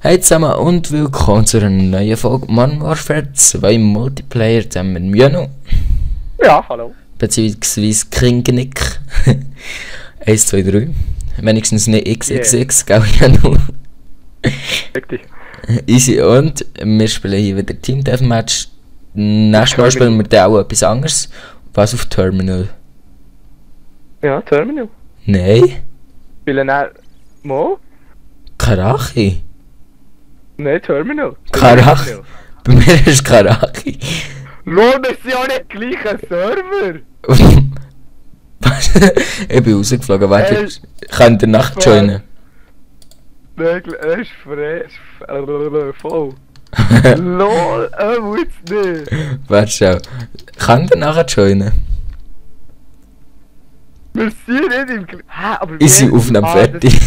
Hey zusammen und willkommen zu einer neuen Folge Modern Warfare 2 Multiplayer zusammen mit Mjano. Ja, hallo. Beziehungsweise Kringenick. 1, 2, 3. Wenigstens nicht XXX, gell Mjano? Richtig. Easy, und wir spielen hier wieder Team Deathmatch. Nächstes Mal spielen wir dann auch etwas anderes. Was auf Terminal? Ja, Terminal. Nein. Spielen auch... Mo? Karachi? Nein, Terminal. Karachi? Bei mir ist es Karachi. Lol, das ist ja nicht gleich ein Server. Was? Ich bin rausgeflogen, warte, könnt ihr Nacht joinen? Nein, das ist voll. Lol, jetzt nicht. Warte schau. Könnt ihr nachher joinen? Wir sind nicht im... Hä, aber... Ist die Aufnahme fertig?